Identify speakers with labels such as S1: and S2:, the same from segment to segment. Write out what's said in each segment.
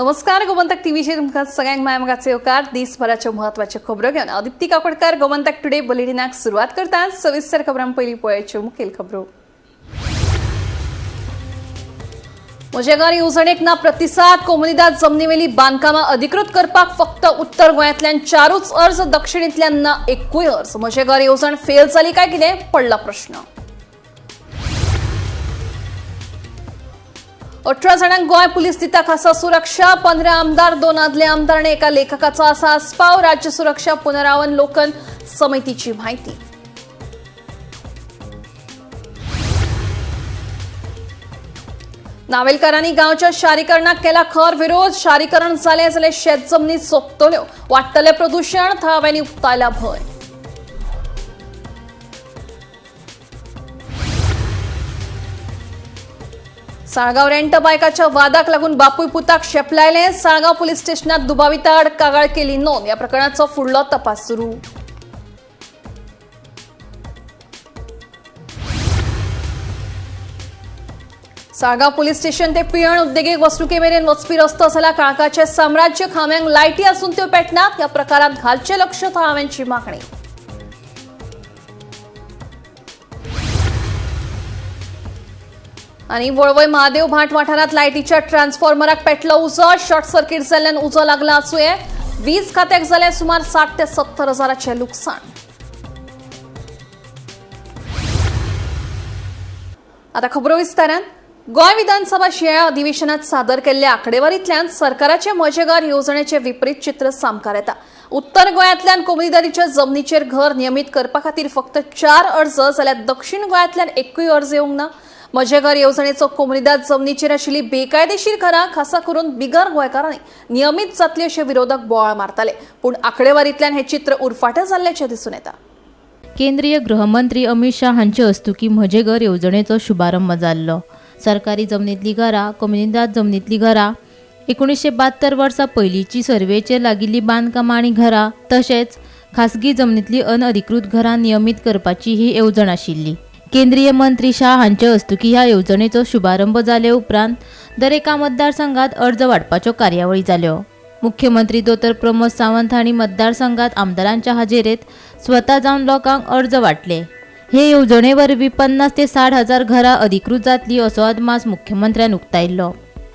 S1: नमस्कार, गोमंतक टीव्हीचेर तुमकां सगळ्यांक माय मोगाचे येवकार. दिसभराच्यो म्हत्वाच्यो खबरो घेवन हांव दिप्ती काकोडकार गोमंतक टुडे बुलेटिनाक सुरवात करता. सविस्तर खबरां पयलीं पळयाच्यो मुखेल खबरो. म्हजें घर येवजणेक ना प्रतिसाद. कोमुनिदाद जमनीवेली बांदकामां अधिकृत करपाक फक्त उत्तर गोंयांतल्यान चारूच अर्ज, दक्षिणेंतल्यान ना एकूय अर्ज. म्हजें घर येवजण फेल जाली काय कितें, पडला प्रश्न. 18 जाणांक गोंय पुलीस दिता खासा सुरक्षा. 15 आमदार, 2 आदले आमदार आनी एका लेखकाचो आसा आस्पाव. राज्य सुरक्षा पुनरावलोकन समितीची म्हायती. नावेलकारांनी गांवच्या शारीकरणाक केला खर विरोध. शारीकरण जालें जाल्यार शेत जमनी सोंपतल्यो, वाडटलें प्रदूशण, थळाव्यांनी उक्तायला भंय. साळगांव रेंट बायकाच्या वादाक लागून बापूय पुताक शेपलायले. साळगांव पुलीस स्टेशनात दुबाविता आड कागाळ केली नोंद. या प्रकरणाचो फुडलो तपास सुरू. साळगांव पुलीस स्टेशन ते पिळण उद्देगीक वसणुके मेरेन वचपी रस्तो जाला काळखाचें साम्राज्य. खांब्यांक लायटी आसून त्यो पेटनात. ह्या प्रकारात घालचें लक्ष, थळाव्यांची मागणी. आनी वळवय महादेव भाट वाठारांत लायटीच्या ट्रान्सफॉर्मराक पेटलो उजो. शॉर्ट सर्किट जाल्ल्यान उजो लागला आसुये. वीज खात्याक जालें सुमार 60 ते 70 हजाराचें लुकसाण. आता खबरो विस्तारान. गोंय विधानसभा शिंयाळ्या अधिवेशनात सादर केल्ल्या आंकडेवारींतल्यान सरकाराचे म्हजें घर येवजणेचें विपरीत चित्र सामकार येता. उत्तर गोंयांतल्यान कोमुनिदादीच्या जमनीचेर घर नियमीत करपा खातीर फक्त 4 अर्ज जाल्यार दक्षिण गोंयांतल्यान एकूय अर्ज येवंक ना. म्हजें घर येवजणेचो कोमुनिदाद जमनीचेर आशिल्ली बेकायदेशीर घरां खासा करून बिगर गोंयकारांनी नियमीत जातली अशे विरोधक बोवाळ मारताले, पूण आंकडेवारींतल्यान हें चित्र उरफाटें जाल्ल्याचें दिसून येता.
S2: केंद्रीय गृहमंत्री अमित शाह हांचे हस्तुकीं म्हजें घर येवजणेचो शुभारंभ जाल्लो. सरकारी जमनींतलीं घरां, कोमुनिदाद जमनींतलीं घरां, 1972 वर्सा पयलींची सर्वेचेर लागिल्लीं बांदकामां आनी घरां, तशेंच खासगी जमनींतलीं अनधिकृत घरां नियमीत करपाची ही येवजण आशिल्ली. केंद्रीय मंत्री शाह हांचे हस्तुकीं ह्या येवजणेचो शुभारंभ जाले उपरांत दरेका मतदारसंघात अर्ज वांटपाच्यो कार्यावळी जाल्यो. मुख्यमंत्री दोतोर प्रमोद सावंत हांणी मतदारसंघात आमदारांच्या हाजेरेत स्वता जावन लोकांक अर्ज वांटले. हे येवजणे वरवीं 50 ते 60 हजार घरां अधिकृत जातली असो अदमास मुख्यमंत्र्यान उक्तायल्लो.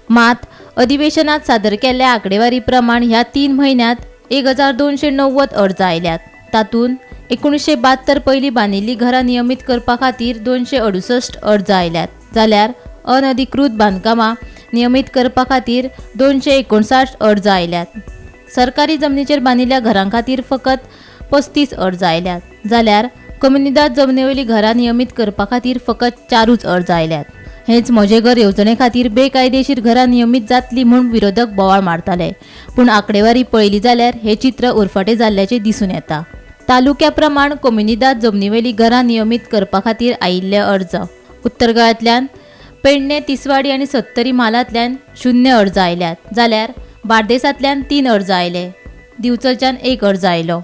S2: मात अधिवेशनात सादर केल्ल्या आंकडेवारी प्रमाण ह्या 3 म्हयन्यांत 1290 अर्ज आयल्यात. तातूंत 1972 पयलीं बांदिल्लीं घरां नियमीत करपा खातीर 268 अर्ज आयल्यात, जाल्यार अनधिकृत बांदकामां नियमीत करपा खातीर 259 अर्ज आयल्यात. सरकारी जमनीचेर बांदिल्ल्या घरां खातीर फकत 35 अर्ज आयल्यात, जाल्यार कोमुनिदाद जमनीवयलीं घरां नियमीत करपा खातीर फकत 4 अर्ज आयल्यात. हेच म्हजें घर येवजणे खातीर बेकायदेशीर घरां नियमीत जातली म्हूण विरोधक बोवाळ मारताले, पूण आंकडेवारी पळयली जाल्यार हें चित्र उरफाटें जाल्ल्याचें दिसून येता. तालुक्या प्रमाण कोमुनिदाद जमनीवयलीं घरां नियमीत करपा खातीर आयिल्ले अर्ज उत्तर गोंयांतल्यान पेडणे, तिसवाडी आनी सत्तरी म्हालांतल्यान 0 अर्ज आयल्यात, जाल्यार बार्देसांतल्यान 3 अर्ज आयले, दिवचलच्यान 1 अर्ज आयलो.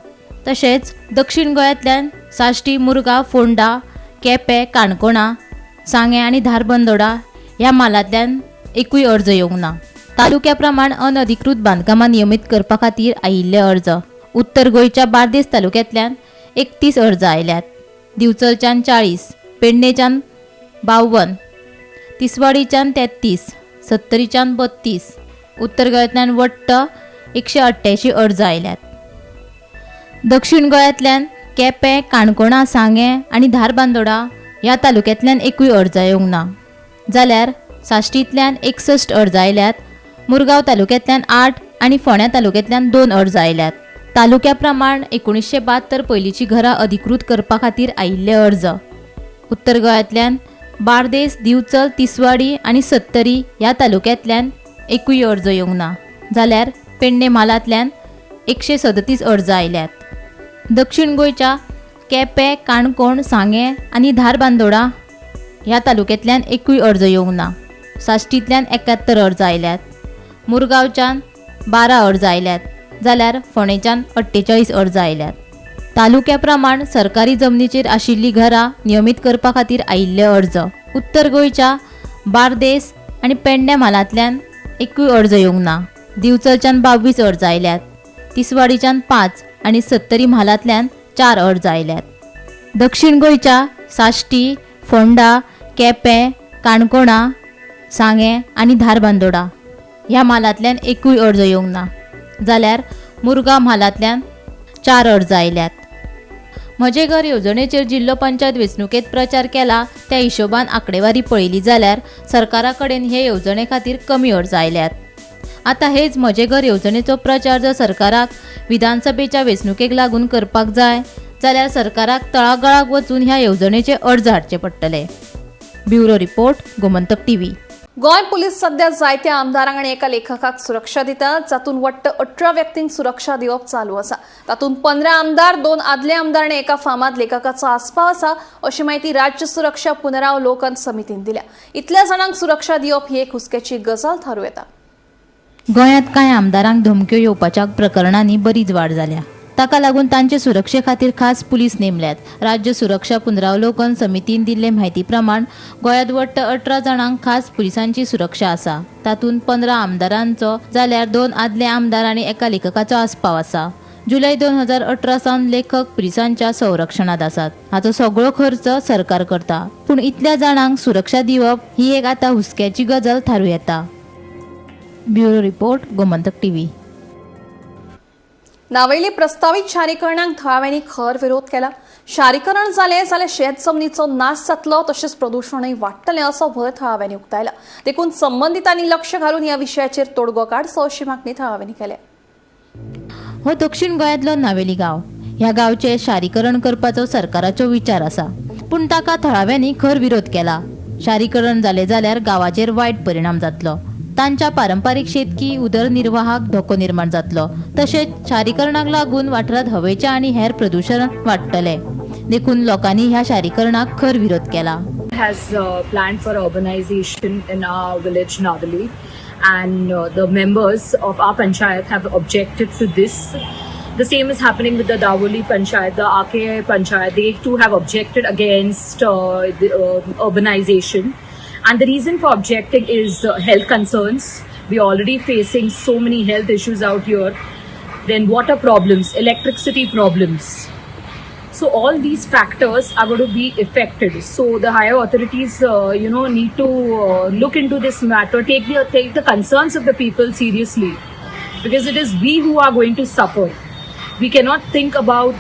S2: तशेंच दक्षिण गोंयांतल्यान साश्टी, मुरगांव, फोंडा, केपें, काणकोणा, सांगें आनी धारबंदोडा ह्या म्हालांतल्यान एकूय अर्ज येवंक ना. तालुक्या प्रमाण अनधिकृत बांदकामां नियमीत करपा खातीर आयिल्ले अर्ज उत्तर गोंयच्या बार्देस तालुक्यांतल्यान 31 अर्ज आयल्यात, दिवचलच्यान 40, पेडणेच्यान 52, तिसवाडीच्यान 33, सत्तरीच्यान 32, उत्तर गोंयांतल्यान वट्ट 188 अर्ज आयल्यात. दक्षिण गोंयांतल्यान केपें, काणकोणा, सांगें आनी धारबांदोडा ह्या तालुक्यांतल्यान एकूय अर्ज येवंक ना, जाल्यार साश्टींतल्यान 61 अर्ज आयल्यात, मुरगांव तालुक्यांतल्यान 8 आनी फोंड्या तालुक्यांतल्यान 2 अर्ज आयल्यात. तालुक्या प्रमाण 1972 पयलींची घरां अधिकृत करपा खातीर आयिल्ले अर्ज उत्तर गोंयांतल्यान बार्देस, दिवचल, तिसवाडी आनी सत्तरी ह्या तालुक्यांतल्यान एकूय अर्ज येवंक ना, जाल्यार पेडणे म्हालांतल्यान 137 अर्ज आयल्यात. दक्षिण गोंयच्या केपें, काणकोण, सांगें आनी धारबांदोडा ह्या तालुक्यांतल्यान एकूय अर्ज येवंक ना. साश्टींतल्यान 71 अर्ज आयल्यात, मुरगांवच्यान 12 अर्ज आयल्यात, जाल्यार फोंडेच्यान 48 अर्ज आयल्यात. तालुक्या प्रमाण सरकारी जमनीचेर आशिल्लीं घरां नियमीत करपा खातीर आयिल्ले अर्ज उत्तर गोंयच्या बार्देस आनी पेडणे म्हालांतल्यान एकूय अर्ज येवंक ना. दिवचलच्यान 22 अर्ज आयल्यात, तिसवाडीच्यान 5 आनी सत्तरी म्हालांतल्यान 4 अर्ज आयल्यात. दक्षिण गोंयच्या साश्टी, फोंडा, केपें, काणकोणा, सांगें आनी धारबांदोडा ह्या म्हालांतल्यान एकूय अर्ज येवंक ना, जाल्यार मुरगांव म्हालांतल्यान 4 अर्ज आयल्यात. म्हजें घर येवजणेचेर जिल्लो पंचायत वेंचणुकेंत प्रचार केला त्या हिशोबान आंकडेवारी पळयली जाल्यार सरकारा कडेन हे येवजणे खातीर कमी अर्ज आयल्यात. आतां हेच म्हजें घर येवजणेचो प्रचार जर सरकाराक विधानसभेच्या वेंचणुकेक लागून करपाक जाय जाल्यार सरकाराक तळागाळाक वचून ह्या येवजणेचे अर्ज हाडचे पडटले. Bureau report, Gomantak TV.
S1: Goa police सध्या जायत्या आमदारांक आनी एका लेखकाक सुरक्षा दितात, जातूंत वट्ट 18 व्यक्तींक सुरक्षा दिवप चालू आसा. तातूंत 15 आमदार, 2 आदले आमदार आनी एका फामाद लेखकाचो आस्पाव आसा, अशी म्हायती राज्य सुरक्षा पुनरावलोकन समितीन दिल्या. इतल्या जाणांक सुरक्षा दिवप ही एक हुस्क्याची गजाल थारूं येता.
S2: गोंयांत कांय आमदारांक धमक्यो येवपाच्या प्रकरणांनी बरीच वाड जाल्या. ताका लागून तांचे सुरक्षे खातीर खास पुलीस नेमल्यात. राज्य सुरक्षा पुनरावलोकन समितीन दिल्ले म्हायती प्रमाण गोंयांत वट्ट 18 जाणांक खास पुलिसांची सुरक्षा आसा. तातूंत 15 आमदारांचो जाल्यार 2 आदले आमदार आनी एका लेखकाचो आस्पाव आसा. जुलय 2018 सावन लेखक पुलिसांच्या संरक्षणांत आसात. हाचो सगळो खर्च सरकार करता, पूण इतल्या जाणांक सुरक्षा दिवप ही एक आतां हुस्क्याची गजाल थारूं येता. Bureau report, Gomantak TV.
S1: Navelim प्रस्तावीत शारीकरणाक थळाव्यांनी खर विरोध केला. शारीकरण जालें जाल्यार शेत जमनीचो नाश जातलो, तशेंच प्रदुशणूय वाडटलें असो भंय थळाव्यांनी उक्तायला. देखून संबंदितांनी लक्ष घालून ह्या विशयाचेर तोडगो काडचो अशी मागणी थळाव्यांनी केल्या.
S2: हो दक्षिण गोंयांतलो नावेली गांव. ह्या गांवचें शारीकरण करपाचो सरकाराचो विचार आसा, पूण ताका थळाव्यांनी खर विरोध केला. शारीकरण जालें जाल्यार गांवाचेर वायट परिणाम जातलो, तांच्या पारंपारीक शेतकी उदरनिर्वाहाक धोको निर्माण जातलो, तशेंच शारीकरणाक लागून वाठारांत हवेचें आनी हेर प्रदुशण वाडटलें. देखून लोकांनी ह्या शारीकरणाक खर विरोध केला.
S3: Has planned for urbanization in our village Navali, and the members of our panchayat have objected to this. The same is happening with the Davoli panchayat, the RK panchayat. They too have objected against the urbanization, and the reason for objecting is health concerns. We are already facing so many health issues out here. Then water problems, electricity problems. So all these factors are going to be affected. So the higher authorities, need to look into this matter, take the concerns of the people seriously, because it is we who are going to suffer. We cannot think about,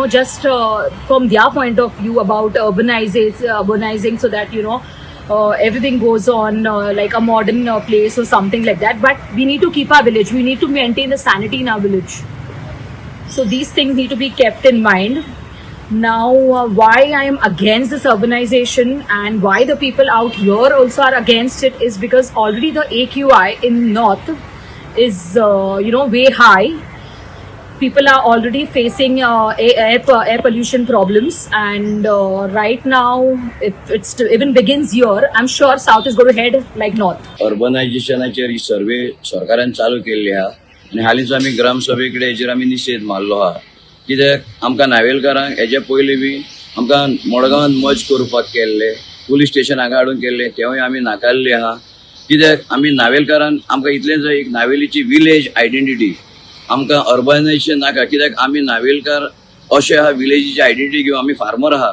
S3: just from their point of view about urbanizing so that everything goes on like a modern place or something like that. But we need to keep our village. We need to maintain the sanity in our village. So these things need to be kept in mind. Now, why I am against this urbanization and why the people out here also are against it is because already the AQI in North is, way high. People are already facing air pollution problems, and right now, if it even begins here, I'm sure South is going to head like North.
S4: अर्बनायझेशनाचेर ही survey सरकारान चालू केल्ली आहा आनी हालींच आमी ग्रामसभे कडेन हेजेर आमी निशेध मारलो आहा. कित्याक आमकां नावेलकारांक हेजे पयलीं बी आमकां मडगांवान मर्ज करपाक केल्ले, पुलीस स्टेशन हांगा हाडून केल्ले, तेवूय आमी नाकारले आहा. कित्याक आमी नावेलकारान आमकां इतलें जाय एक नावेलीची विलेज आयडेंटिटी, आमकां अर्बनायझेशन नाका. कित्याक आमी नावेलकार अशे आहा, विलेजीची आयडेंटिटी घेवन आमी फार्मर आहा,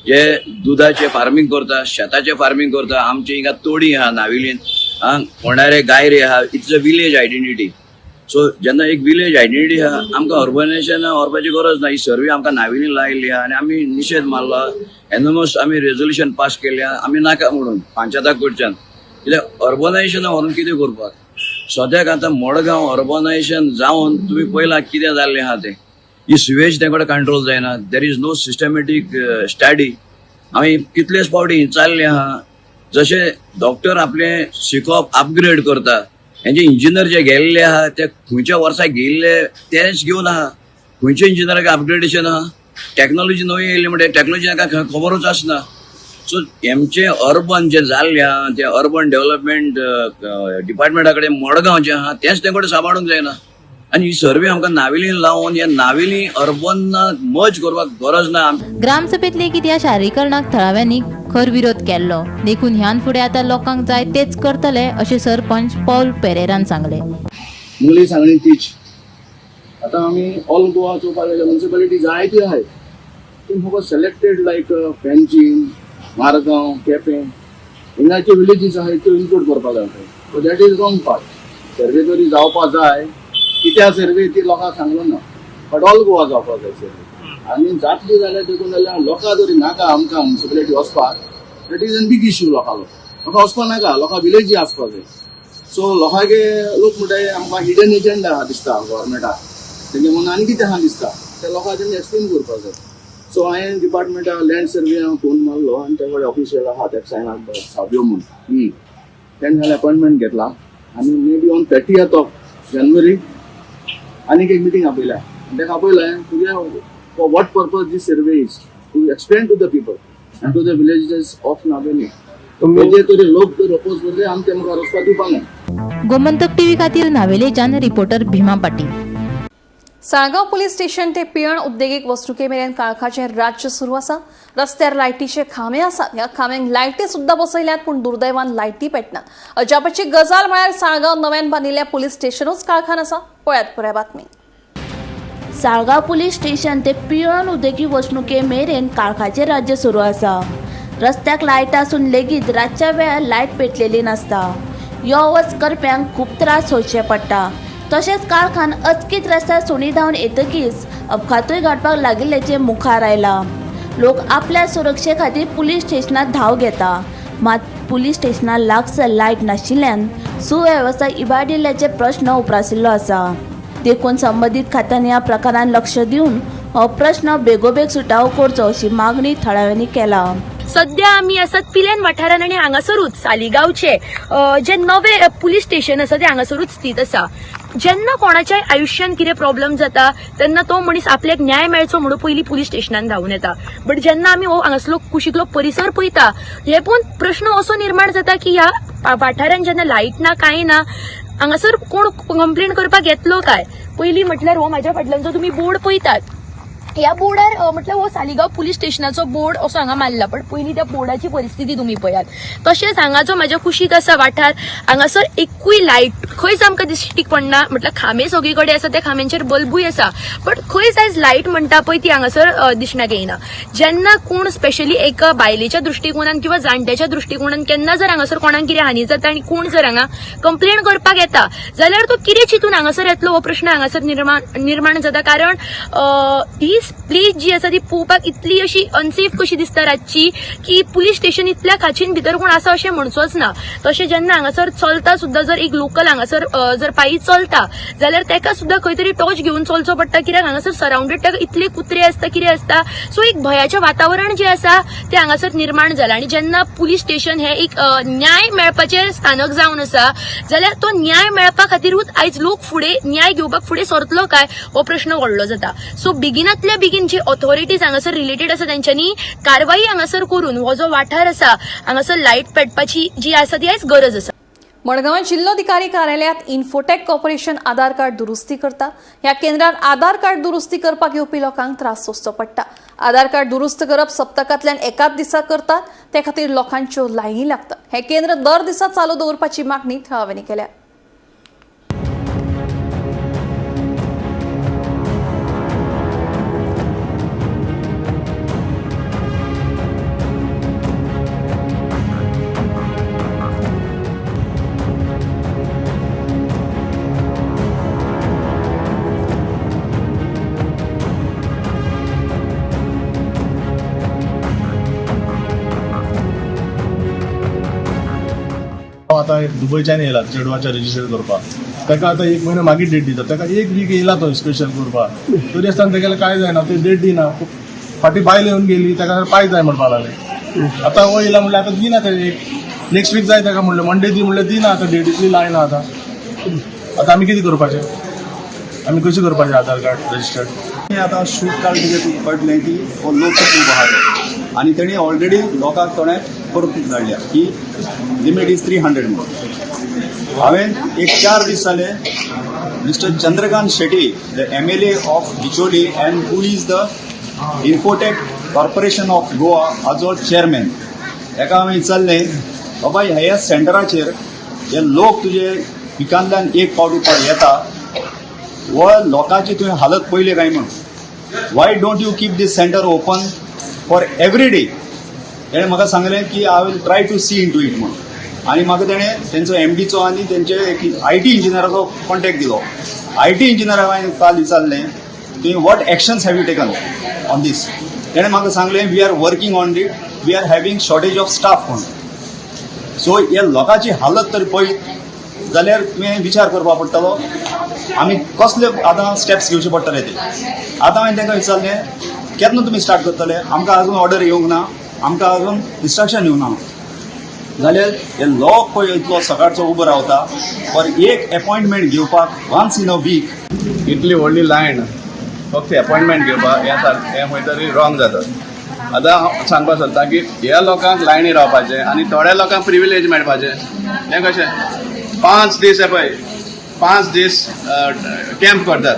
S4: जे दुदाचें फार्मींग करता, शेताचें फार्मींग करता. आमचे हिंगा तोडी आहा नावेलीन, आं, फोंडारे गायरे आहा. It's a village identity. So जेन्ना एक विलेज आयडेंटिटी आहा, आमकां अर्बनायझेशन व्हरपाची गरज ना. ही सर्वे आमकां नावेलीन लायिल्ली आहा आनी आमी निशेध मारला. एनोमस आमी रेजोल्युशन पास केल्लें आहा आमी नाका म्हणून पंचायता कडच्यान. कित्याक अर्बनायझेशन व्हरून कितें करपाक? सद्याक आतां मडगांव अर्बनायझेशन जावन तुमी पळयलां कितें जाल्लें आहा तें. ही सिवेज तें कडेन कंट्रोल जायना. There is no systematic study. आमी कितलेच फावटी चालले आहा. जशे डॉक्टर आपले शिकोवप अपग्रेड करता, हेंचे इंजिनियर जे गेल्ले आहा ते खंयच्या वर्सा गेल्ले तेच घेवन आहा. खंयच्या इंजिनियराक अपग्रेडेशन आहा? टॅक्नोलॉजी नवी येयली म्हणटा, टॅक्नोलॉजी तांकां खबरूच आसना. सो हेमचे अर्बन जे जाल्ले आहा ते अर्बन डेव्हलपमेंट डिपार्टमेंटा कडेन मडगांव जें आहा तेंच ते कडेन सांबाळूंक जायना. आनी ही सर्वे आमकां नावेलीन लावन ह्या नावेली अर्बन मर्ज करपाक गरज ना.
S2: ग्रामसभेत लेगीत ह्या शारीकरणाक थळाव्यांनी खर विरोध केल्लो. देखून ह्यान फुडें आतां लोकांक जाय तेच करतले अशें सरपंच पॉल पेरेरान सांगलें.
S5: मुगली सांगणी तीच. आतां आमी ऑल गोवा चोवपाक गेल्यार म्युनिसिपालिटी जायती आहाय, पूण फकत सिलेक्टेड लायक पेंजीम, मारगांव, केपें हिंगाचे विलेजीस आहाय त्यो इन्क्लूड करपाक जाय. So that is wrong part. Survey तरी जावपा जाय, कित्या सर्वे ती लोकांक सांगलो ना, बट ऑल गोवा जावपा जाय सर्वे. आनी जातली जाल्यार देखून जाल्यार लोकां जरी नाका आमकां म्युनिसिपालिटी वचपाक, that is an big issue. लोकांलो लोकां वचपा नाका, लोकां विलेजी आसपा जाय. सो लोकांगे लोक म्हणटाय आमकां हिडन एजंडा आहा दिसता गव्हर्मेंटाक, तेंगे म्हणून आनी कितें आहा दिसता, ते लोकांक तेणी एक्सप्लेन करपाक जाय. सो हांवें डिपार्टमेंटा लँड सर्वे हांव फोन मारलो आनी ते कडेन ऑफिशियल आहा तेका सायनाक सावयो म्हूण, तेणें जाल्यार अपॉयंटमेंट घेतला आनी maybe on 30th of January आनीक एक मिटींग आपयल्या आनी ताका आपयलें तुगे for what purpose this survey is to explain to the people and to the villages of Navelim. तेजे तरी लोक जर अपोज करते आमी ते मुखार वचपाक दिवपाक ना.
S2: गोमंतक टीव्ही खातीर नावेलेच्यान reporter Bhima Patil.
S1: Saligao police station ते पियण उद्देगीक वसणुके मेरेन काळखाचें राज्य सुरू आसा. रस्त्यार लायटीचे खांबे आसात. ह्या खांब्यांक लायटी सुद्दां बसयल्यात, पूण दुर्दैवान लायटी पेटनात. अजापाची गजाल म्हळ्यार साळगांव नव्यान बांदिल्ल्या पुलीस स्टेशनूच काळखान आसा. पळयात पुराय बातमी.
S6: साळगांव पुलीस स्टेशन ते पिळर्ण उद्देगीक वसणुके मेरेन काळखाचें राज्य सुरू आसा. रस्त्याक लायट आसून लेगीत रातच्या वेळार लायट पेटलेली नासता. यो वच करप्यांक खूब त्रास सोंसचे पडटा. तशेंच काळखान अचकीत रस्त्यार सुणी धांवन येतकीच अपघातूय घडपाक लागिल्ल्याचें मुखार आयलां. लोक आपल्या सुरक्षे खातीर पुलीस स्टेशनार धांव घेता, मात पुलीस स्टेशना लागसर लायट नाशिल्ल्यान सुवेवस्था इबाडिल्ल्याचे प्रश्न उप्रासिल्लो आसा. देखून संबंदीत खात्यांनी ह्या प्रकारान लक्ष दिवन हो प्रश्न बेगोबेग सुटावो करचो अशी मागणी थळाव्यांनी केला.
S3: सध्या आमी आसात पिलेन वाठारान आनी हांगासरूच सालिगांवचे जे नवे पुलीस स्टेशन आसा ते हांगासरूच स्थित आसा. जेन्ना कोणाच्याय आयुश्यान कितें प्रॉब्लम जाता तेन्ना तो मनीस आपल्याक न्याय मेळचो म्हणून पयलीं पुलीस स्टेशनान धांवून येता. बट जेन्ना आमी हो हांगासलो कुशीकलो परिसर पळयता, हे पळोवन प्रश्न असो निर्माण जाता की ह्या वाठारान जेन्ना लायट ना कांय ना, हांगासर कोण कंप्लेन करपाक येतलो काय? पयलीं म्हटल्यार हो म्हाज्या फाटल्यान जो तुमी बोर्ड पळयतात, ह्या बोर्डार म्हटल्यार हो सालिगांव पुलीस स्टेशनाचो बोर्ड असो हांगा मारला, पण पयलीं त्या बोर्डाची परिस्थिती तुमी पळयात. तशेंच हांगा जो म्हाज्या कुशीक आसा वाठार, हांगासर एकूय लायट खंयच आमकां दिश्टीक पडना. म्हटल्यार खांबे सगळे कडेन आसा, त्या खांब्यांचेर बल्बूय आसा, बट खंयच आयज लायट म्हणटा पळय ती हांगासर दिसणाक येना. जेन्ना कोण स्पेशली एका बायलेच्या दृश्टिकोनान किंवा जाणट्याच्या दृश्टिकोनान केन्ना जर हांगासर कोणाक कितें हानी जाता आनी कोण जर हांगा कंप्लेन करपाक येता जाल्यार तो कितें चिंतून हांगासर येतलो हो प्रश्न हांगासर निर्माण जाता. कारण ही प्लेस जी आसा ती पळोवपाक इतली अशी अनसेफ कशी दिसता रातची की पुलीस स्टेशन इतल्या खाचीन भितर कोण आसा अशें म्हणचोच ना. तशें जेन्ना हांगासर चलता सुद्दां, जर एक लोकल हांगासर जर पायी चलता जाल्यार ताका सुद्दां खंय तरी टॉर्च घेवन चलचो पडटा, कित्याक हांगासर सरावंडेड ताका इतले कुत्रे आसता, कितें आसता. सो एक भंयाचें वातावरण जें आसा तें हांगासर निर्माण जालां. आनी जेन्ना पुलीस स्टेशन हें एक न्याय मेळपाचें स्थानक जावन आसा जाल्यार तो न्याय मेळपा खातीरूच आयज लोक फुडें न्याय घेवपाक फुडें सरतलो काय हो प्रश्न व्हडलो जाता. सो बेगिनातल्या बेगीन जी ऑथॉरिटीज हांगासर रिलेटेड आसा तेंच्यांनी कारवाई हांगासर करून हो जो वाठार आसा हांगासर लायट पेटपाची जी आसा ती आयज गरज आसा.
S1: मडगांव जिल्लोधिकारी कार्यालयात इन्फोटेक कॉर्पोरेशन आधार कार्ड दुरुस्ती करता. ह्या केंद्रार आधार कार्ड दुरुस्ती करपाक येवपी लोकांक त्रास सोंसचो पडटा. आधार कार्ड दुरुस्त करप सप्तकांतल्यान एकाच दिसा करतात, ते खातीर लोकांच्यो लायनी लागतात. हें केंद्र दर दिसा चालू दवरपाची मागणी थळाव्यांनी केल्या.
S7: हांव आतां दुबयच्यान येयला चेडवाच्या रजिस्टर करपाक, ताका आतां एक म्हयनो मागीर डेट दिता. ताका एक वीक येयला तो स्पेशल करपाक, तरी आसतना तेगेलें कांय जायना, ते डेट दिना. फाटीं बायल येवन गेली, ताका पांय जाय म्हणपाक लागले. आतां हो येयला म्हणल्यार आतां दिना ते, एक नेक्स्ट वीक जाय ताका म्हणलें, मंडे दी म्हणलें, दिना. आतां डेट इतली लायना. आतां आतां आमी कितें करपाचें, आमी कशें करपाचें आधार कार्ड रजिस्टर्ड?
S8: आतां शूट कार्ड कितें कळटलें की हो लोक आहा तो आनी तेणी ऑलरेडी लोकांक कोणें परत धाडल्या की लिमीट is 300 म्हणून. हांवें एक 4 दीस जाले mister Chandrakant Shetty, the MLA of Bicholim and who is the Infotech corporation of Goa हाजो चेअरमॅन, ताका हांवें विचारलें, बाबा ह्या सेंटराचेर जे लोक तुजे विकांतल्यान एक फावटी पळय येता व लोकांची तुवें हालत पळयली काय म्हणून. Why don't you keep this centre open for every day? तेणें म्हाका सांगलें की I will try to see into it म्हणून. आनी म्हाका तेणें तेंचो एमडीचो आनी तेंचे एक IT इंजिनियराचो कॉन्टेक्ट दिलो. IT इंजिनियराक हांवें काल विचारलें तुवें what actions have you taken on this? तेणें म्हाका सांगलें we are working on it, we are having shortage of staff म्हणून. सो हे लोकांची हालत तर पळयत जाल्यार तुवें विचार करपा पडटलो आमी कसले आतां स्टेप्स घेवचे पडटले ते. आतां हांवें तांकां विचारलें केन्ना तुमी स्टार्ट करतले? आमकां अजून ऑर्डर येवंक ना, आमकां अजून इन्स्ट्रक्शन येवंक ना. जाल्यार हे लोक पळय इतलो सकाळचो उबो रावता फॉर एक एपॉयंटमेंट घेवपाक वन्स इन अ वीक.
S9: इतली व्हडली लायन फक्त अपॉयंटमेंट घेवपाक हें हें खंय तरी रॉंग जाता. आतां हांव सांगपाक सोदता की ह्या लोकांक लायनी रावपाचें आनी थोड्या लोकांक प्रिविलेज मेळपाचें हें कशें? 5 दीस हे पळय 5 दीस कॅम्प करतात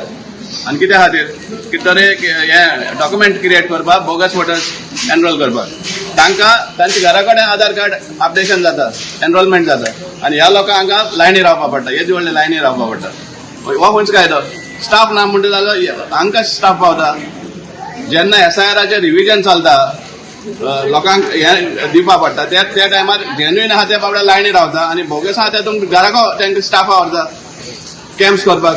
S9: आनी कित्या खातीर की तर एक हें डॉक्युमेंट क्रिएट करपाक, बोगस वोटर्स एनरोल करपाक. तांकां तांच्या घरा कडेन आधार कार्ड अपडेशन जाता, एनरोलमेंट जाता आनी ह्या लोकांक हांगा लायनी रावपाक पडटा, येदी व्हडली लायनी रावपाक पडटा. हो खंयचो कायदो? स्टाफ ना म्हणटा जाल्यार हांकां स्टाफ पावता. जेन्ना एसआयआराचें रिविजन चलता लोकांक हें दिवपा पडटा त्या त्या टायमार जेन्युइन आहा ते बाबड्या लायनी रावता आनी बोगस आहा ते तुमकां घराको तांकां स्टाफा व्हरता कॅम्प्स करपाक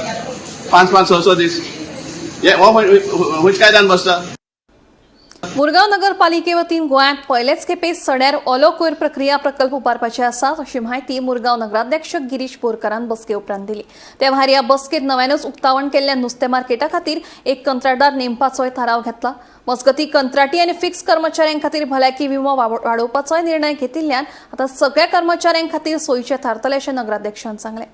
S9: 5 5 6 6 दीस. हे हो खंयच्या कायद्यान बसता?
S1: मुरगांव नगरपालिके वतीन गोंयांत पयलेच खेपे सड्यार ओलो कोयर प्रक्रिया प्रकल्प उबारपाचे आसात अशी म्हायती मुरगांव नगराध्यक्ष गिरीश बोरकारान बसके उपरांत दिली. ते भायर ह्या बसकेत नव्यानूच उक्तावण केल्ल्या नुस्तें मार्केटा खातीर एक कंत्राटदार नेमपाचोय थाराव घेतला. मजगती कंत्राटी आनी फिक्स कर्मचाऱ्यां खातीर भलायकी विमो वाडोवपाचोय निर्णय घेतिल्ल्यान आतां सगळ्या कर्मचाऱ्यां खातीर सोयीचें थारतलें अशें नगराध्यक्षान सांगलें.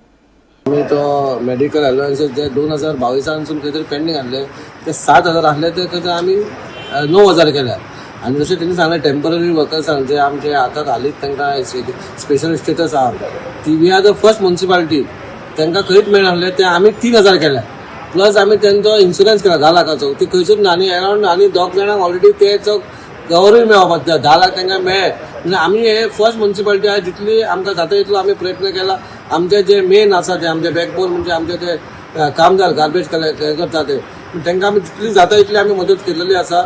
S10: आमी तो मेडिकल अलावन्सीस जे 2022 खंय तरी पेंडींग आसले ते 7,000 आसले ते खंय तरी आमी 9,000 केल्या. आनी जशें तेणी सांगलें टेंपररी वर्कर्सांक जे आमचे आतां हालींच तांकां स्पेशल स्टेटस आहा ती we are the first municipality तांकां खंयच मेळनासलें ते आमी 3,000 केल्या. प्लस आमी तेंचो इन्शुरन्स केला 10 लाखाचो ती खंयसूच ना. आनी अरावंड आनी 2 जाणांक ऑलरेडी तेचो कवरूय मेळपाक 10 लाख तांकां मेळ्ळे. म्हणजे आमी हे फर्स्ट म्युनिसिपालिटी आहा जितली आमकां जाता तितलो आमी प्रयत्न केला. आमचे जे मेन आसा ते आमचे बॅकबोन म्हणजे आमचे ते कामदार गार्बेज कलेक्ट करता ते तांकां आमी जितली जाता तितली आमी मदत केलेली आसा.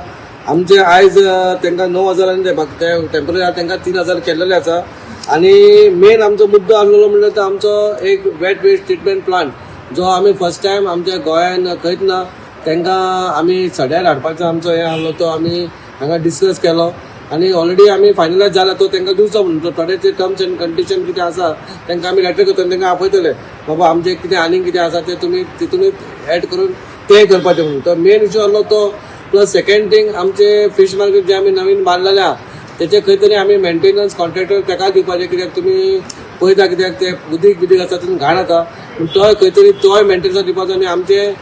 S10: आमचे आयज तांकां 9,000 आनी ते टेंपररी आहा तांकां 3,000 केलेले आसा. आनी मेन आमचो मुद्दो आसलेलो म्हणल्यार तो आमचो एक वेट वेस्ट ट्रिटमेंट प्लांट जो आमी फर्स्ट टायम आमच्या गोंयान खंयच ना तांकां आमी सड्यार हाडपाचो आमचो हें आसलो तो आमी हांगा डिस्कस केलो आनी ऑलरेडी आमी फायनलायज जाला तो तांकां दिवचो म्हणून. थोडे ते टर्म्स एंड कंडिशन कितें आसा तांकां आमी लेटर करतले, तांकां आपयतले बाबा आमचें कितें आनीक कितें आसा तें तुमी तितूनच एड करून तें करपाचें म्हणून. तो मेन इशू आसलो तो. प्लस सेकेंड थींग आमचे फीश मार्केट जे आमी नवीन बांदलेले आहा तेचे खंय तरी आमी मेंटेनन्स कॉन्ट्रॅक्टर ताका दिवपाचें कित्याक तुमी पळयता कित्याक ते उदीक बिदीक आसा तितून घाण जाता पूण तोय खंय तरी तोय मेंटेनन्स दिवपाचो. आनी आमचे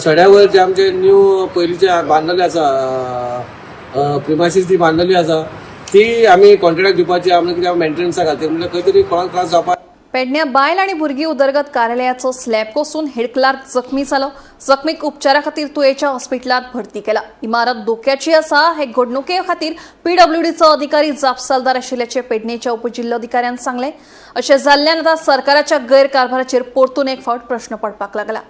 S10: सड्यावर जे आमचे न्यू पयलींचे बांदलेले आसा प्रिमायसीस ती बांदलेली आसा ती आमी कॉन्ट्रॅक्ट दिवपाची आमी कित्याक मेंटेनन्सा खातीर म्हणल्यार खंय तरी कोणाक त्रास जावपाक.
S1: पेडण्या बायल आनी भुरगीं उदरगत कार्यालयाचो स्लॅब कोसून हेड क्लार्क जखमी जालो. जखमीक उपचारा खातीर तुयेच्या हॉस्पिटलांत भरती केला. इमारत धोक्याची आसा हे घडणुके खातीर पीडब्ल्यूडीचो अधिकारी जापसालदार आशिल्ल्याचें पेडणेच्या उपजिल्लोधिकाऱ्यान सांगलें. अशें जाल्ल्यान आतां सरकाराच्या गैरकारभाराचेर परतून एक फावट प्रश्न पडपाक लागला.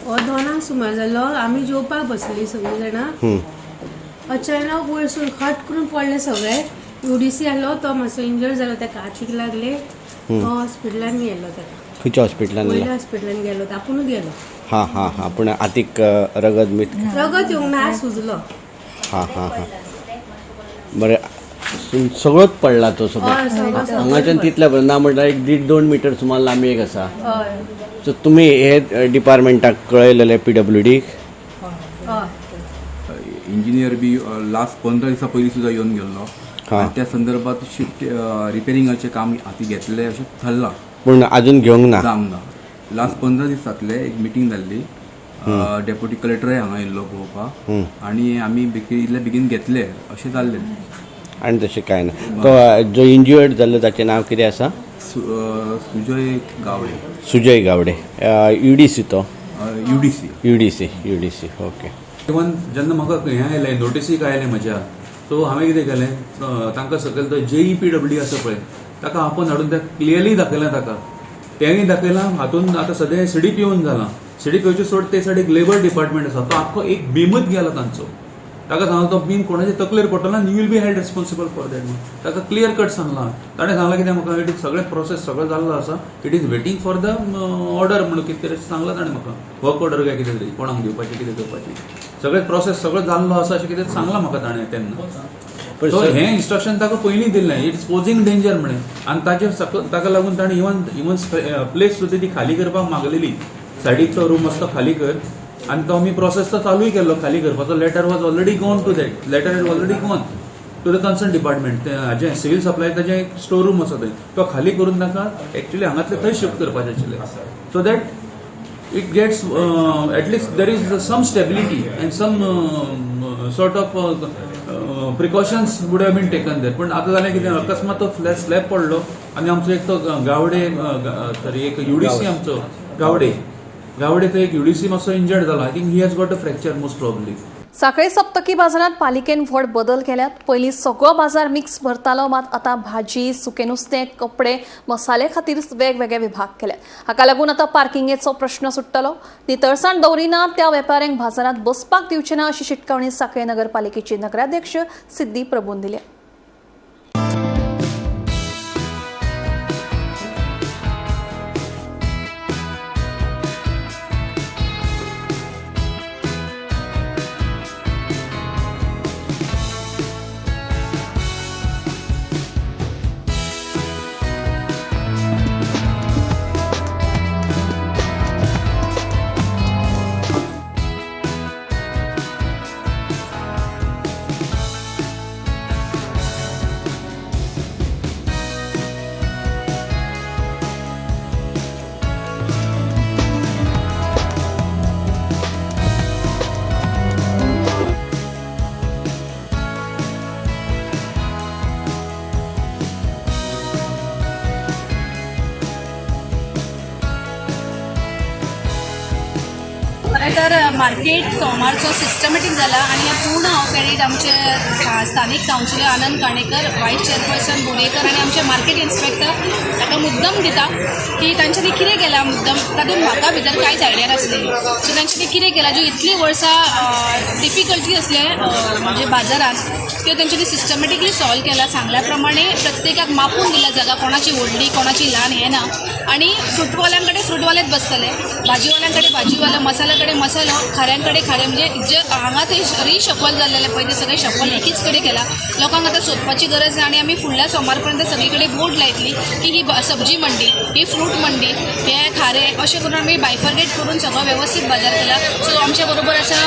S11: हो 2 सुमार जालो आमी जेवपाक बसली सगळीं जाणां. अचानक वयरसून खट करून पडले सगळे. UDC आसलो तो मातसो इंजर्ड जालो, ताका हातीक लागले. तो हॉस्पिटलान गेलो ताका.
S12: खंयच्या हॉस्पिटलान?
S11: वयल्या हॉस्पिटलान गेलो, आपुणूच गेलो.
S12: हां हां हां. पूण आतीक रगत मीठ
S11: रगत येवंक ना, सुजलो.
S12: हां हां हां, बरें. सगळोच पडला तो? सगळो हांगाच्यान तितल्या पर्यंत ना म्हणल्यार एक 1.5-2 मिटर सुमार लांबी एक आसा. सो तुमी हे डिपार्टमेंटाक कळयलेले, पीडब्ल्यूडीक?
S13: इंजिनियर बी लास्ट 15 दिसां पयलीं सुद्दां येवन गेल्लो. त्या संदर्भात शिफ्ट रिपेरिंगाचें काम हाती घेतलें अशें थारलां,
S12: पूण अजून घेवंक ना.
S13: जावंक ना. लास्ट 15 दीस जातले एक मिटींग जाल्ली, डेप्युटी कलेक्टरय हांगा येयल्लो पळोवपाक आनी आमी इतले बेगीन घेतले अशें जाल्लें.
S12: आनी तशें कांय ना. तो जो इंज्युअर्ड जाल्लो ताचें नांव कितें आसा?
S13: Sujay Gawade.
S12: Sujay Gawade, UDC तो?
S13: UDC.
S12: UDC, UDC, okay.
S14: Even जेन्ना म्हाका हें आयलें, नोटिसीक आयलें म्हज्या, सो हांवें कितें केलें, तांकां सकयल तो JEPW आसा पळय, ताका आपोवन हाडून तें क्लियरली दाखयलें ताका, तेंय दाखयलां. हातून आतां सद्या सीडीपीओन जालां, सीडीपीओचे सोड ते सायडीक लेबर डिपार्टमेंट आसा, तो आख्खो एक बीमच गेला तांचो. ताका सांगला तो बीम कोणाच्या तकलेर पडटलो आनी you will be held responsible for that म्हणून ताका क्लियर कट सांगलां. ताणें सांगलां कितें म्हाका, it is सगळें प्रोसेस सगळें जाल्लो आसा, it is waiting for the order म्हणून कितें तरी सांगलां ताणें म्हाका, वर्क ऑर्डर काय कितें तरी कोणाक दिवपाचें कितें करपाचें सगळें प्रोसेस सगळें जाल्लो आसा अशें कितें सांगलां म्हाका ताणें तेन्ना. सो हें इन्स्ट्रक्शन ताका पयलीं दिल्लें, it is posing danger म्हणें. आनी ताचे ताका लागून ताणें इवन इवन प्लेस सुद्दां ती खाली करपाक मागलेली, सायडीक तो रूम आसता खाली कर, आनी तो आमी प्रोसेस तो चालूय केल्लो खाली करपाचो. Letter was already gone to that, letter is already gone to the concern department. हाजें सिव्हील सप्लाय ताजें एक स्टोर रूम आसा थंय, तो खाली करून ताका एक्चुअली हांगातले थंय शिफ्ट करपाचें आशिल्लें, so that it gets at least there is some stability and some sort of precautions would have been taken there. पण आतां जालें कितें, अकस्मात तो स्लॅब पडलो आनी आमचो एक तो गावडे, सॉरी एक युडीसी आमचो गावडे, गावडे तो एक युडीसी मातसो इंजर्ड जाला. I think he has got a fracture most probably.
S1: Sanquelim सप्तकी बाजारात पालिकेन व्हड बदल केल्यात. पयलीं सगळो बाजार मिक्स भरतालो, मात आतां भाजी, सुकें नुस्तें, कपडे, मसाले खातीर वेगवेगळे विभाग केल्यात. हाका लागून आतां पार्किंगेचो प्रश्न सुट्टलो. नितळसाण दवरिना त्या वेपाऱ्यांक बाजारांत बसपाक दिवचे ना अशी शिटकावणी सांखळे नगरपालिकेची नगराध्यक्ष सिद्धी प्रभून दिल्या.
S15: तर मार्केट सोमारचो सिस्टमॅटीक जाला आनी हें पूर्ण हांव क्रेडीट आमचे स्थानीक councillor Anand Kanekar, vice chairperson Borekar आनी आमचे मार्केट इन्स्पेक्टर ताका मुद्दम दिता की तांच्यांनी कितें केलां मुद्दम, तातूंत म्हाका भितर कांयच आयडिया नासली. सो तांच्यांनी कितें केलां, ज्यो इतलीं वर्सां डिफिकल्टी आसले म्हणजे बाजारांत, त्यो तांच्यांनी सिस्टमॅटिकली सॉल्व केला. सांगल्या प्रमाणे प्रत्येकाक मापून दिला जागा, कोणाची व्हडली कोणाची ल्हान हें ना. आनी फ्रुटवाल्यांकडे फ्रुटवालेच बसतले, भाजीवाल्यांकडे भाजीवालो, मसाल्याकडे मसालो, खाऱ्यांकडे खारें, म्हणजे जे हांगा थंय रिशफल जाल्लेलें पळय तें सगळें शफल एकीच कडेन केलां. लोकांक आतां सोदपाची गरज ना. आनी आमी फुडल्या सोमार पर्यंत सगळी कडेन बोर्ड लायतली की ही सब्जी मंडी, ही फ्रूट मंडी, हे खारें, अशें करून आमी बायफर्गेट करून सगळो वेवस्थीत बाजार केला. सो आमच्या बरोबर आसा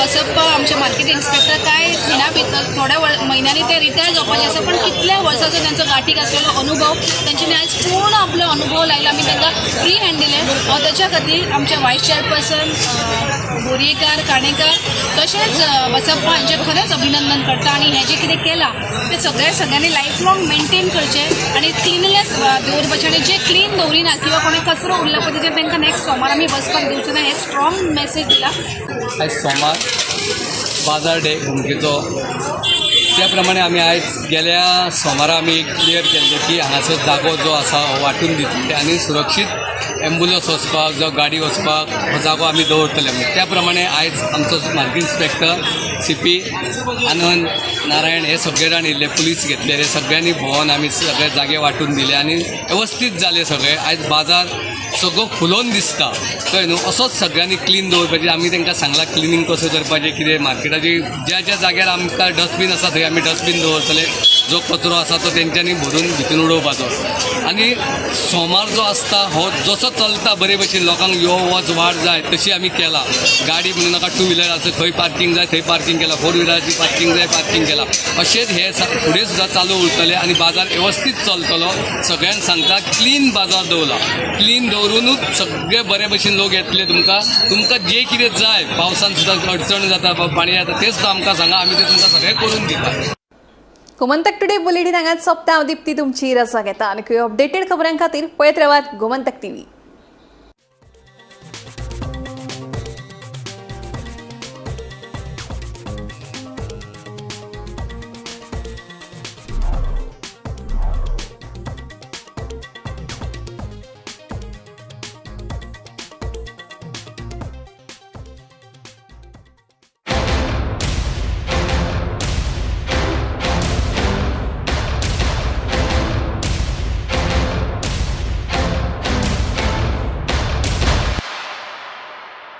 S15: बसप्पा, आमचे मार्केट इन्स्पेक्टर. कांय खिणा भितर थोड्या म्हयन्यांनी ते रिटायर जावपाचे आसा, पण कितल्या वर्सांचो तांचो गांठीक आसलेलो अनुभव तांच्यांनी आयज पूर्ण आपलो अनुभव लायला. आमी तांकां फ्री हँड दिलें. ताच्या खातीर आमचे वायस चेअरपर्सन बोरयेकार, काणेकार तशेंच बसप्पा हांचें खरेंच अभिनंदन करता. आनी हें जें कितें केलां तें सगळ्यांनी लायफ लॉंग मेनटेन करचें आनी क्लिननेस दवरपाचें. आनी जे क्लीन दवरिना किंवा कोणें कचरो उरला पळय तेजेर तांकां नेक्स्ट सोमार आमी बसपाक दिवचे ना, हें स्ट्रॉंग मॅसेज दिला.
S16: आयज सोमार बाजार डे घुमकेचो, त्या प्रमाणे आमी आयज गेल्या सोमारा आमी क्लियर केल्लें की हांगासर जागो जो आसा हो वांटून दितले आनी सुरक्षीत एम्बुलन्स वचपाक जावं गाडी वचपाक हो जागो आमी दवरतले म्हणून. त्या प्रमाणे आयज आमचो मार्केट इन्स्पेक्टर सीपी आनंद नारायण हे सगळे जाण येयल्ले, पुलीस घेतलेले, सगळ्यांनी भोंवन आमी सगळे जागे वांटून दिले आनी वेवस्थीत जाले सगळे. आयज बाजार सगळो फुलोवन दिसता, कळ्ळें न्हू. असोच सगळ्यांनी क्लीन दवरपाचें आमी तांकां सांगलां, क्लिनींग कसो करपाचें कितें. मार्केटाची ज्या ज्या जाग्यार आमकां डस्टबीन आसा थंय आमी डस्टबीन दवरतले. जो कचरो आसा तो तेंच्यांनी भरून भितून उडोवपाचो. आनी सोमार जो आसता हो जसो चलता बरे भशेन लोकांक यो वच वाड जाय तशी आमी केला. गाडी म्हणूं नाका, टू व्हिलराचो खंय पार्कींग जाय थंय पार्कींग केला, फोर व्हिलराची पार्कींग जाय पार्कींग केला. अशेंच हे फुडें सुद्दां चालू उरतलें आनी बाजार वेवस्थीत चलतलो. सगळ्यांक सांगता, क्लीन बाजार दवरला, क्लीन दवरुनूच सगळे बरे भशेन लोक येतले. तुमकां तुमकां जें कितें जाय, पावसान सुद्दां अडचण जाता, पाणी जाता, तें सुद्दां आमकां सांगा, आमी तें तुमकां सगळें करून दिता.
S1: गोमंतक टुडे बुलेटिन हांगाच सोंपता. हांव दीप्ती तुमची रजा घेता आनी अपडेटेड खबरां खातीर पळयत रावात गोमंतक टीव्ही.